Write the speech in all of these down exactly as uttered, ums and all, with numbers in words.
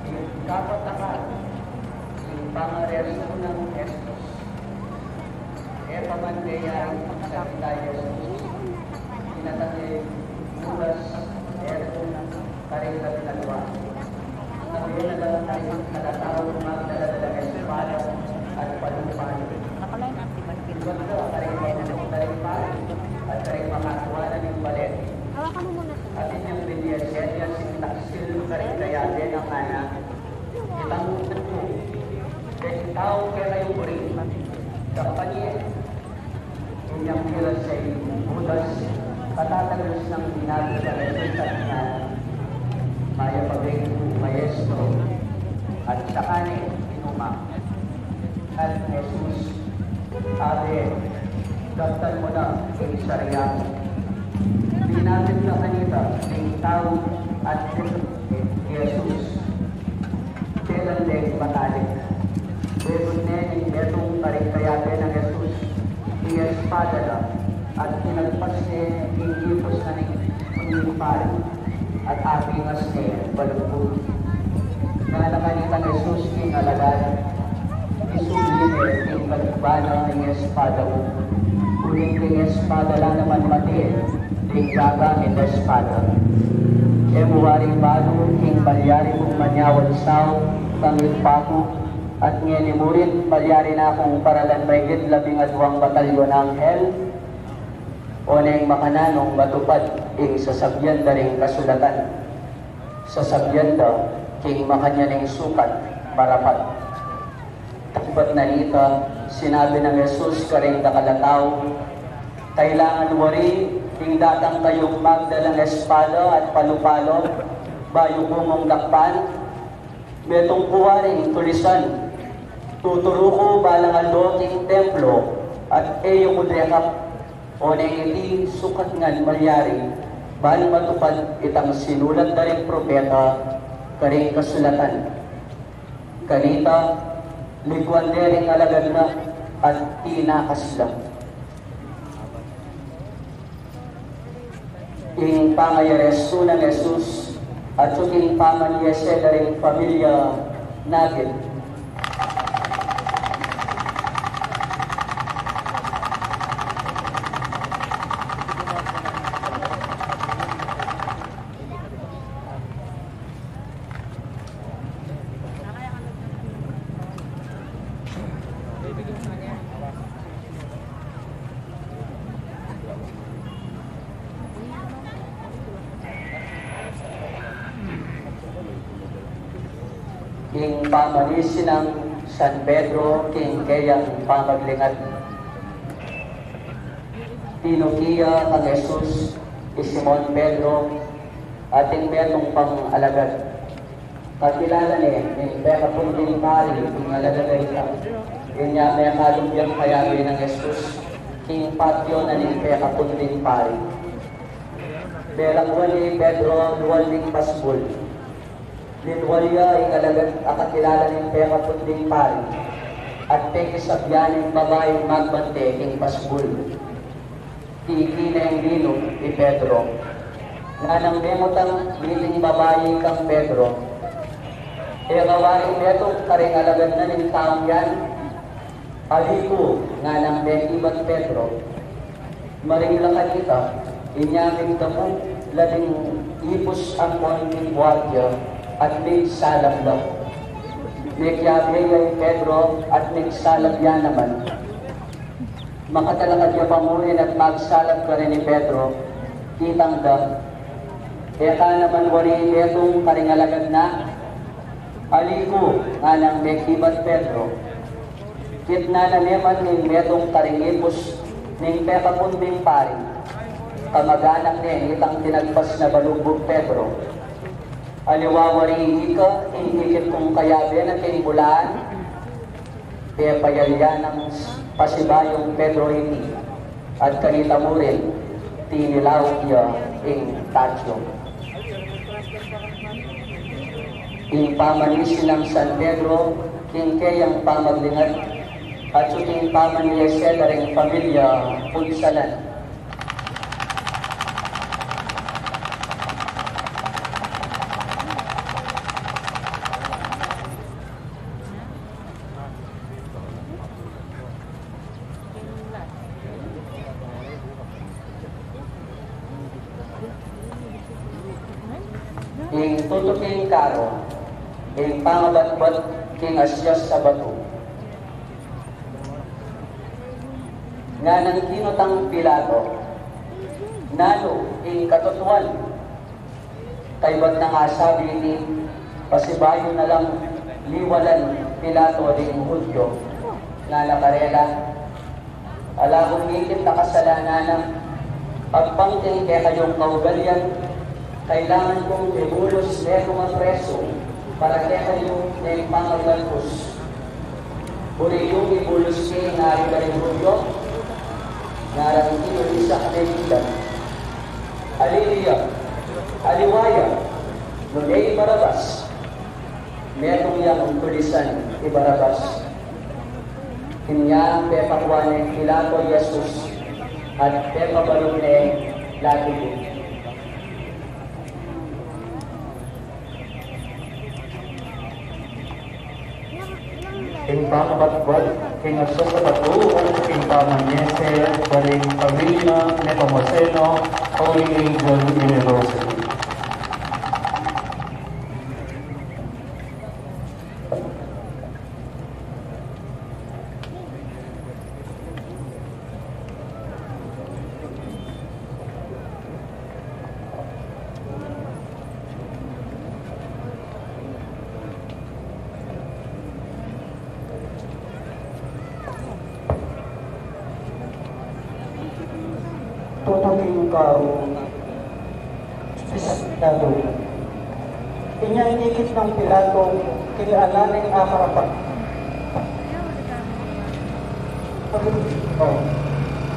Ing kapatakan ning pangaresu nang Jesus. E pa man daya ing pagsalita i Jesus, kinatan ne i Judas, e, karing labinalwa. Sabi na la karing nagataung magdala-dalang espada at palupa. Ibat da karing mabusug a pari at karing makatua na ning balen. Hawakan mo muna, sir. At inyang binie ya sing taksil karing kayabe nang ngana, Itang mu ku deng taung kekayu buri, kapanye. Inyang kiras ya i Judas, katatagus nang binalu na Jesus at ngana, Mayap a beng ku, Maestro. At saka ne inuma. At Jesus, Abe, daptan mu na ing sariang mu. Binatid na kanita ing tau at Jesus, telan deng matalik. Begun ne ning metung karing kayabe nang Jesus ing espada na, at tinagpas ne ing ipus na ning pari, at apingas ne balugbu. Ngana kanita nang Jesus king alagad, Isubli ne king kalugban na ing espada mu, uling king espada la naman mate ding gagamit espada. E mu waring balu ing malyari kung manyawan sau kang Ibpa ku, at ngeni mu rin malyari na kung paralan maigit labing aduang batalyon anghel, o neng makananung matupad ing sasabian da ring kasulatan. Sasabian da king makanyan ing sukat marapat. Tagbat na nita, sinabi nang Jesus karing dakal a tau, "Kailangan wari ing datang kayung magdalang espada at palu-palu, bayu ku mung dakpan? Metung ku waring tulisan, tuturu ku balang aldo king templo, at e yu ku dekap." O neng iti sukat ngan malyari, ban matupad itang sinulat da ring propeta karing kasulatan. Kanita, liguan de ring alagad na at tinakas la. Ing pangayarestu nang Jesus, atyu king pamanyese da ring pamilya Nagin. Ing pamanisi nang San Pedro king keyang pamaglingat. Tinuki ya kang Jesus i Simon Pedro at ing metung pang alagad. Kakilala ne ning pekapunding pari ing alagad a ita. Inya mekalubyang kayabe nang Jesus king patyo na ning pekapunding pari. Belakwan ne i Pedro lual ning pasbul. Linwal ya ing alagad a kakilala ning pekapunding pari at pekisabyan ing babaing magbante king pasbul. Tiki neng linum i Pedro. Nganang mengutang iting babai kang Pedro, "E ka waring metung karing alagad na ning taung yan?" "Ali ku," nganang mekibat Pedro. Marimla kanita, inya migdapu la ding ipus ampon king guardia at migsalab la. Mekiabe ya i Pedro at migsalab ya naman. Makatalakad ya pa mu rin at magsalab karin i Pedro, kitang da, "E ka naman wari metung karing alagad na?" "Ali ku," nganang mekibat Pedro. Kitnan na ne man ning metung karing ipus ning pekapunding pari, kamaganak ne nitang tinagpas na balugbug Pedro. "Aliwa wari ika ing ikit kung kayabe na king bulaan?" Pepayalya nang pasibayung Pedro iti, at kanita mu rin tinilauk ya ing tatyu. Ing pamanisi nang San Pedro king keyang pamaglingat, atyu king pamanyese da ring pamilya Punsalan. Ing tutuking karo, ing pangabatbat king asyas a batu. Nganang kinutang Pilato, "Nanu ing katutuan?" Kaybat nang asabi iti, pasibayu na lang liwalan Pilato ding Judio, ngana karela, "Ala kung ikit a kasalanan na, agpang king kekayung kaugalian, kailangan kung ibulus ne ku a presu para kekayu ning pamagbalbus. Buri yung ibulus ke ing Ari da ring Judio?" Ngarang king isa a mendigan, "Alili ya, aliwa ya, nune i Barabas." Metung yang tulisan i Barabas. Inya pepakua neng Pilato i Jesus at pepabalug ne lati. Ing pangabatbat king asyas a batu, ing pamanyese da ring pamilya Nepomuceno, Holy Angel University. Pilato. Inya ikit nang Pilato king ala ning akarapat.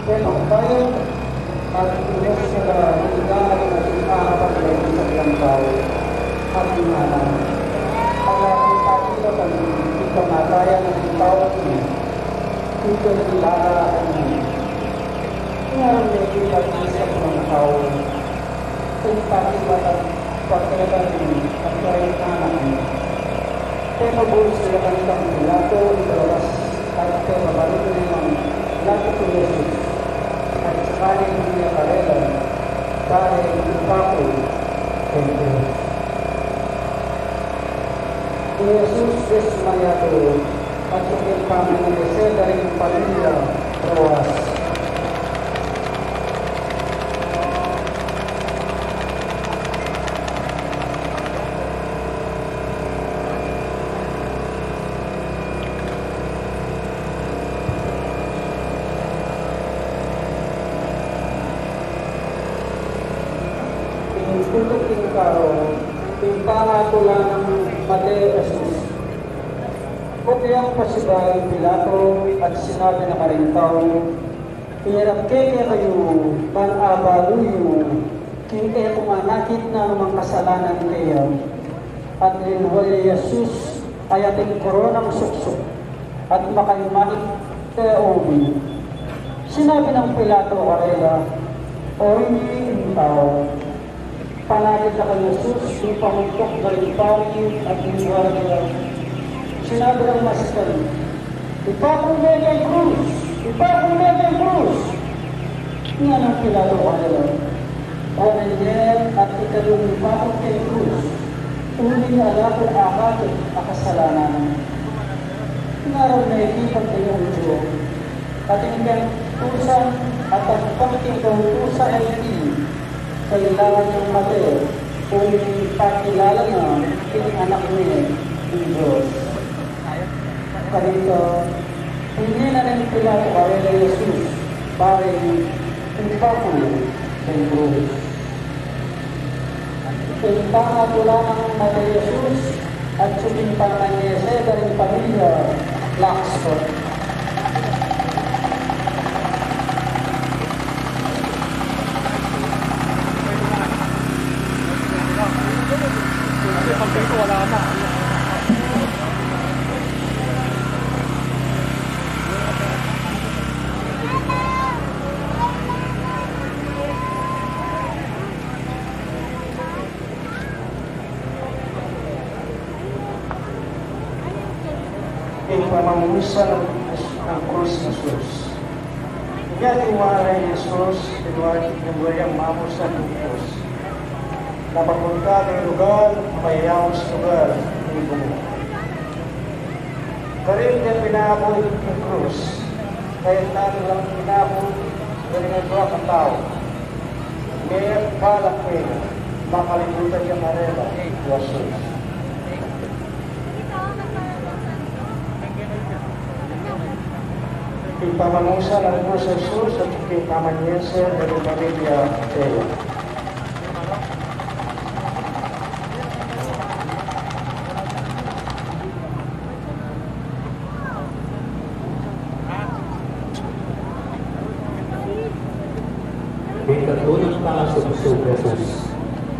Pero bayu at inyas na la ning akarapat ning sablang tau, at ngana, ala king pati la kami king kamatayan ning tau ini, king kekilala kami. Ngarang ne king pati ning sablang tau, ing pati la kami, pati la kami, at kaya ngana kami. Pepabus la kami kang Pilato, ipalabas at pepabaruk ne nang lapu i Jesus, at sakali ne karela, bale ipakul keng krus. I Jesus desmayadu, at ing pamanyese da ring pamilya ruas. Ing tutuking karon, ing pangatula nang mate Jesus. Kayang pasibayu i Pilato at sinabi na karing tau, Iyarap ke kekayu ban abalu yu king e ku manakit nanumang kasalanan keya. At linwan ya i Jesus a ating koronang suksuk, at makayumait ke ubi. Sinabi nang Pilato karela, Oyni ing tau. Panakit na kang Jesus ing pamuntuk da ring pari at ring guardia. Sinabi rang masikan, Ipakul ne keng krus! Ipakul ne keng krus! Ngana nang Pilato karela, Kuanan ye at ikayu ing ipakul keng krus, uling ala kung akakit a kasalanan. Ngarang ne king pagdinung Judio, atin keng kautusan at agpang king kautusan a iti, kailangan nang mate, uling pakilala na ing anak ne ning Dios. Karita, pinili na ning Pilato karela i Jesus, bale ipakul keng krus. Ing pangatula nang mate i Jesus, at ing pamanyese da ring pamilya, laksu. Ing pamamusan nang krus i Jesus. Inya king wara i Jesus, king wara yang mamusan ning krus. Napapunta king lugar a mayaus lugar ning gumu. Karin de pinaku ing krus, kaya tani lang pinaku ing dua katau. Ngeni balak ne, makalibutan ya karela i Jesus. Ing pamamusan nang krus i Jesus at ing pamanyese da ring pamilya. Ing katlu nang pangasuksuk Jesus.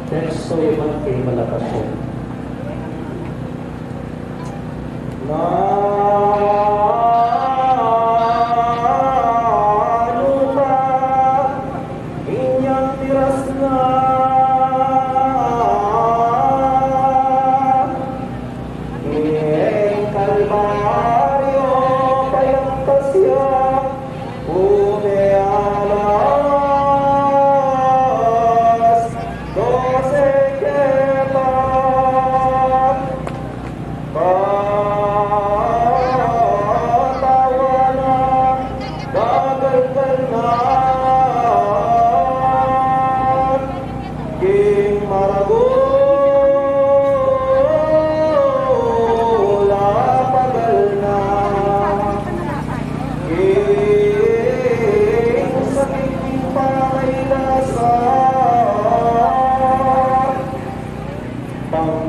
Tekstu ibat king Malakasan. Na lupa inyang piras na king Kalbaryo, payagpas ya king alas dose keta. Katawan na, dagalgal na, king maragul a pagal na, king sakit ning pamailasa.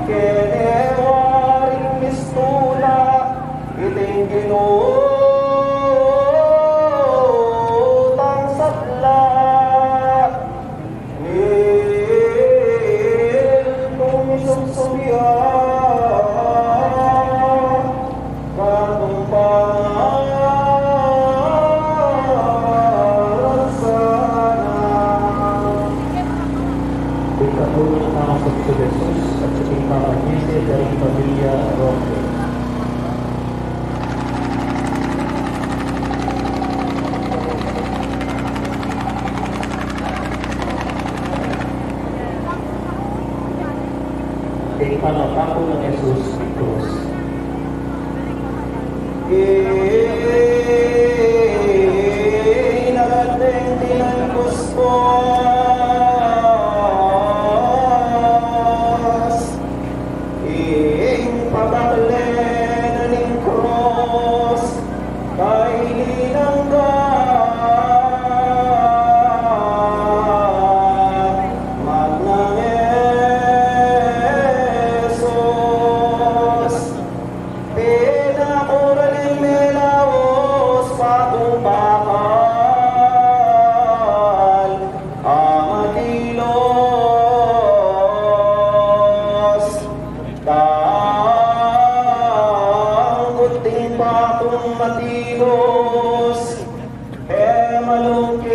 Kene waring mistula iting Ginu tang sadla. Nung misubsub ya katung pangaransa na. Ikatulung na masubsub i Jesus at king pamanyese da ring pamilya Roque. King pamapako nang Jesus king krus. Ing nagating tinang kuskus, ing patakle na ning krus, kailinang ka magna Jesus. Pinakuran ning melaus patung bakal a matilus. Tangkut ing batung matilus, e malungkit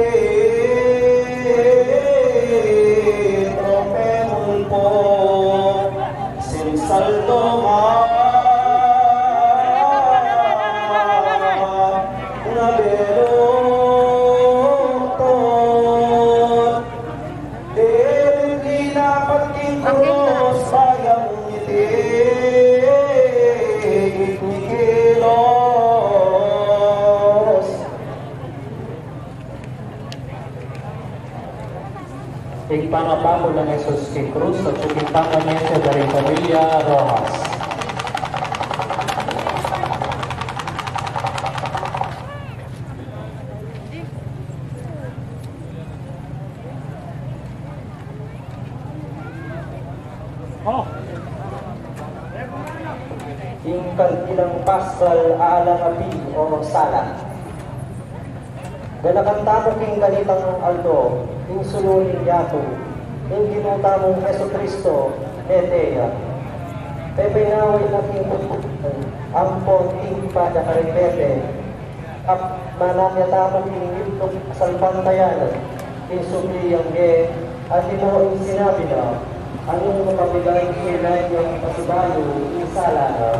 o pemulpuk, sing saldo nga nga beluktot. Ding linapat king krus, bayang ngiti, ngiti kilos. King pamapako nang Jesus king krus, at king pamanyese da ring pamilya Rojas. Ing kalbilang pasal alang api o sala. Ganakan tamu king kanitang aldo, ing sulu ning yatu, ing Ginu tamung Jesucristo, mete ya. Pepaynawan na king putput, ampon king pada kareng mete, Ap, manamya tamu king yugtung kasalpantayanan, king subli yang ge, antimo ing sinabi na, anung mapabilang kailan yang pasibayu ing sala na,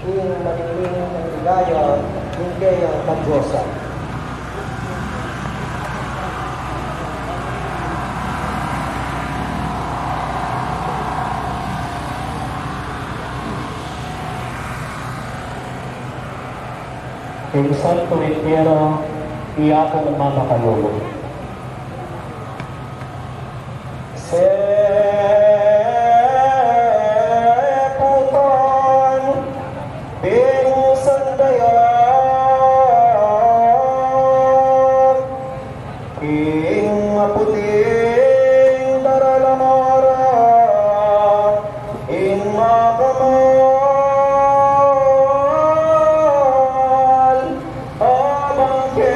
ing maningning ing ligaya ning keyang pagdiosan. Ing Santo Entierro, iya kung mamakalulu. Seputan, pinusan da ya ing maputing daralamara, ing makamal a bangke.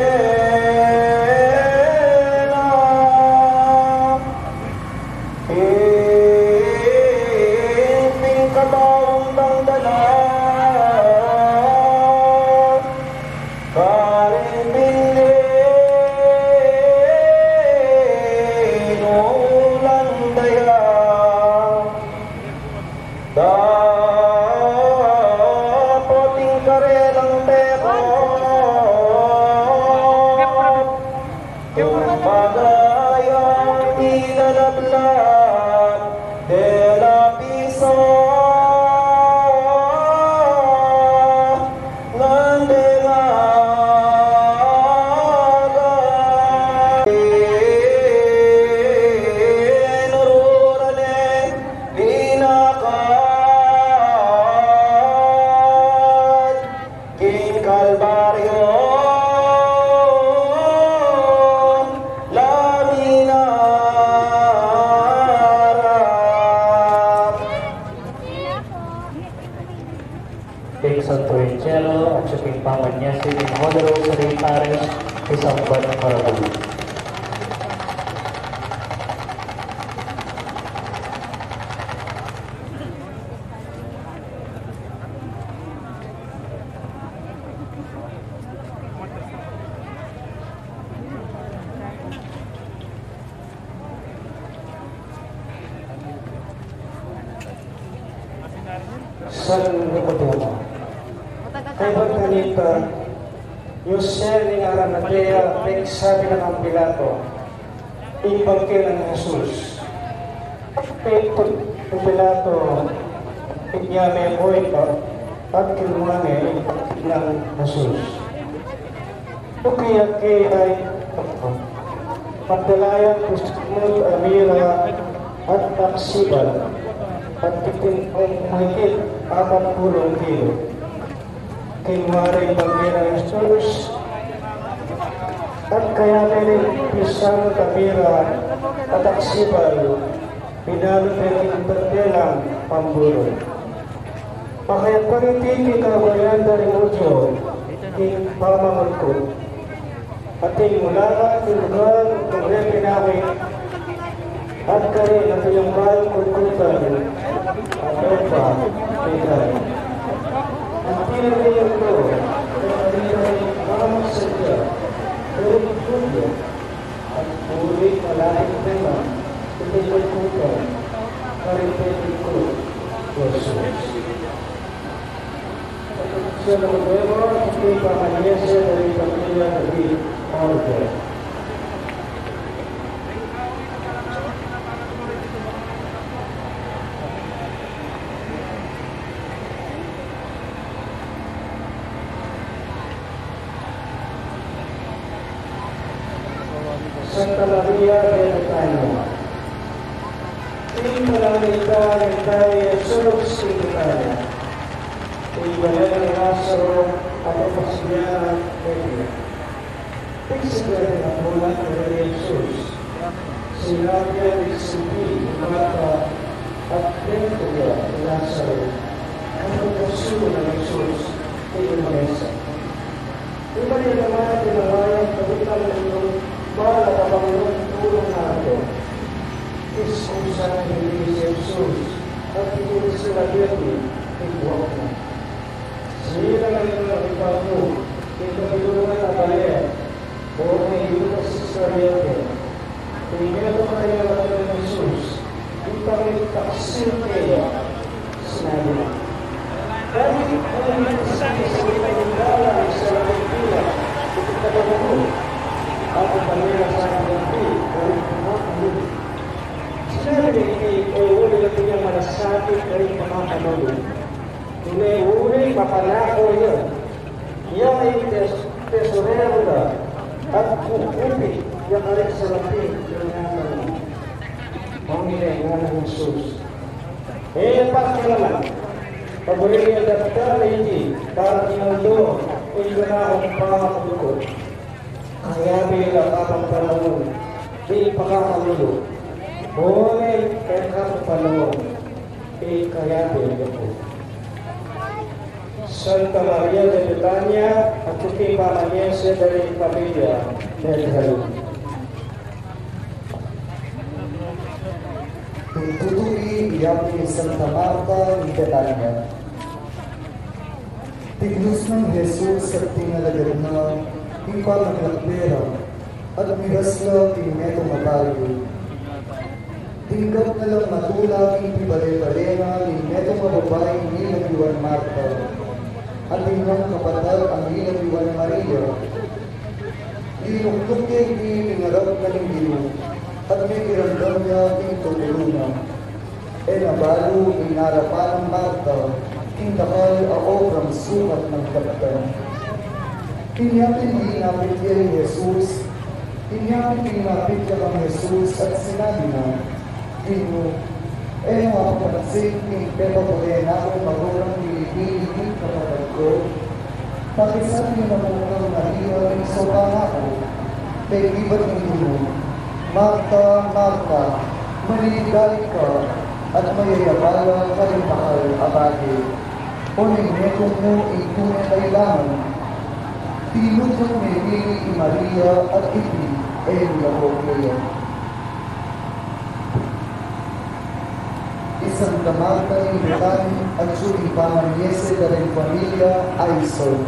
Santo Angelo, at sa king pamanyasi ning Holy Rosary Parish, isang ban marabul. San Nikodemo. Kaybat kanita, Jose ning Arimatea, pigsabi na kang Pilato ing bangke nang Jesus. Pigput nang Pilato, inya meko ita, at kinua ne ing bangke nang Jesus. Tuki ya ke ay Magdala yang pisamut a mira at aksibal, at titin kung mahigit apat pulung kilo. Kinua ne ing bangke nang Jesus, at kaybat ne ning pisamut a mira at aksibal, binalut ne king bandelang pamburu. Pakayap pa iti king kabayaan da ring Judio king pamangutkut. Atin mula king lugar nung kare pinakit, at kare na tinambalang kutkutan, at opa, medan. Ang pinagayat ko, kaya dito rin, parang sadya, pero ikutin, at puri malapit naman, ito yung kutan, karin ko, Jesus. Santa Maria, iti pamanyasi da ring pamilya David Order. Santa Maria de Betania. Ing pananalangin ning Jesus king Betania. Ing balen nang Lazaro at ing pasibayu nang Betania. Pigsibayu na pu nang Jesus. Sinabi ya ring simpi i Marta at Maria, i Lazaro, at ing pasibayu nang Jesus king mesa. Ing Maria naman, tinawag kabitang nung bala kabang nung tulung na ito. Iskusa na rin si Jesus at itulis na rin ing buak na. Sila na rin ang ipapu, ing kabilungan na bale, o kay Judas Iscariote, Ing metung a kayalagad nang Jesus, ing pamitaksil keya, sinabi na, "Bakit mo rin sinasalita ng bala sa lapit nila, ito ka ba mo? At ang kanila sa ating karin pumapahuli." Sinabi na iti, e uli na kanyang malasakit karin pumapahuli. Nune uli, mapanako ya. Iya ing tes-, tesorero da, at kukupit ya karing salapi nang ngana na. Mangile ngana nang Jesus, "E pakialaman, kaburi ya dakal iti, para king aldo ning kanakung pamakalulu. Kayabe la kapang panaun ing pakakalulu, nune e kapang panaun ing kayabe la pu." Santa Maria de Betania, atiu king pamanyasi da ring pamilya Medhal. Ing tutu i yapin i Santa Marta ning Betania. Tignus nang Jesus at tinalagad na ing pamaglakbe ra, at miras la king metung a baryu. Tinggap na lang matula king pibale-bale na ning metung a babaing nilabiwan Marta, at ing nang kapatad a nilabiwan Maria. Linukluk ya iti king arap na ning Ginu, at mekiramdam ya king tutulu na. E na balu ing arapan nang Marta king dakal a obrang sukat nang kapatad. Inya pin linapit ya i Jesus, inya pin linapit ya kang Jesus at sinabi na, "Ginu, e mu apapansin ing pepabale na kung magurang bili-bili king kapatad ku? Pakisabyan mu kang Maria ing saupan ku, peggibat ning Ginu, Marta, Marta, maliligalik ka, at mayayabala ka karing dakal a bage. O neng metung mu ing tune kailangan, tinudlung mimili i Maria at iti e milako keya. I Santa Marta ning Betani, atyu king pamanyese da ring familia Aison.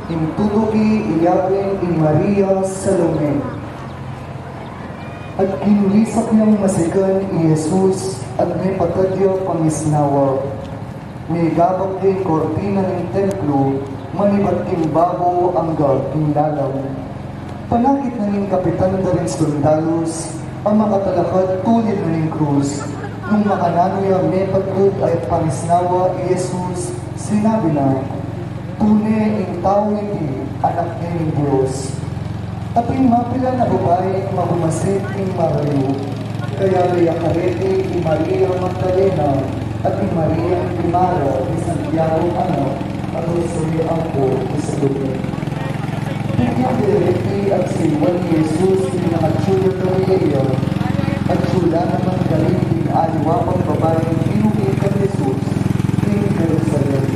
Ing tutuki, iyawin i Maria Salome. At kinulisak yang masikan i Jesus, at mepatad ya pangisnawa. Migabak ya ing kortina ning templo, manibat king babo angga king lalam. Panakit na ning kapitan da ring sundalus a makatalakad tulid na ning krus. Nung makananu ya mepatud a pangisnawa i Jesus, sinabi na, "Tune ing tau iti, Anak ne ning Dios." At ing mapilan a babai magumasit ing marayu. Kayari ya kareti i Maria Magdalena at i Maria i mara ni Santiago anak a Jose ampo i Salome. King kareti at sinuan ni Jesus ing atyu da Galilea, at atyu la naman karin ding aliwa pang babai ing tinuki kan Jesus king Jerusalem.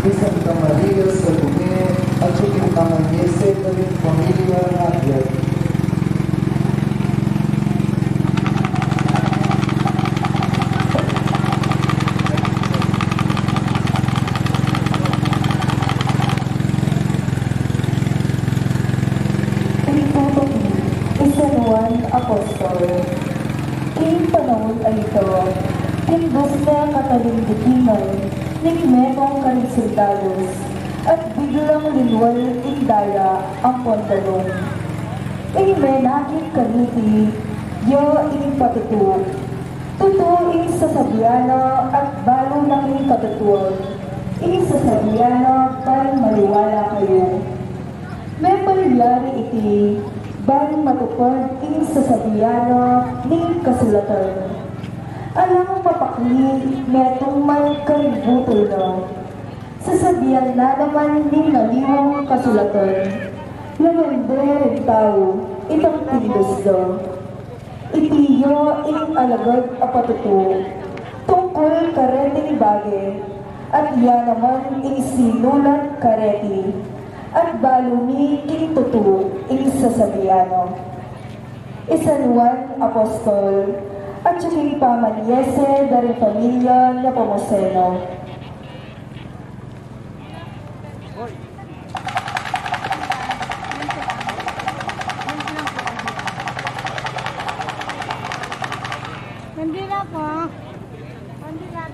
I Santa Maria Salome, atyu king pamanyese da ring familia Javier. Ing tutuki, i San Juan Apostol. King panaun a ita, tindus ne katalindikingan ning metung karing sundalus, at biglang linwal ing daya ampon danum. Ing menakit kaniti, ya ing patutu. Tutu ing sasabian na at balu na king katutuan. Ing sasabian na ban maniwala kayu. Mepalyari iti, ban matupad ing sasabian na ning kasulatan. Alang mapakli metung man karing butul na. Sasabian na naman ning aliwang kasulatan, laman de ring tau itang tindus da. Iti ya ing alagad a patutu tungkul kareting bage, at ya naman ing sinulat kareti, at balu mi king tutu ing sasabian na. I San Juan Apostol, atyu king pamanyese da ring familia Nepomuceno.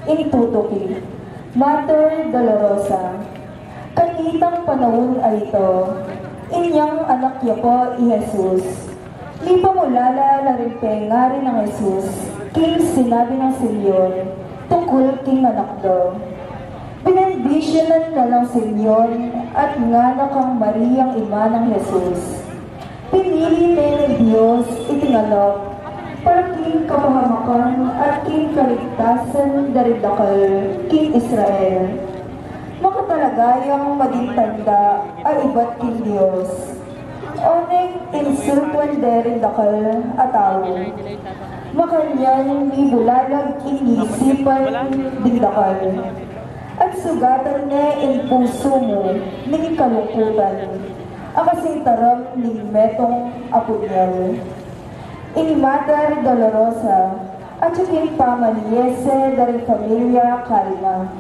Ing tutuki, Mater Dolorosa. Kanitang panaun a ita, inyang anak ya pa i Jesus. Mipamulala la ring pengari nang Jesus king sinabi nang Simeon tungkul king anak da. Binendisyonan na lang Simeon at ngana kang Mariang ima nang Jesus. Pinili ne ning Dios iting anak para king kapahamakan at king kaligtasan da ring dakal king Israel. Makatalaga yang maging tanda a ibat king Dios. Oneng insultuan de ring dakal a tau. Makanyan mibulalag ing isipan ding dakal. At sugatan ne ing pusu mu ning kalungkutan, a kasing taram ning metung a punyal. Ing Mater Dolorosa, atyu king pamanyese da ring familia Calma.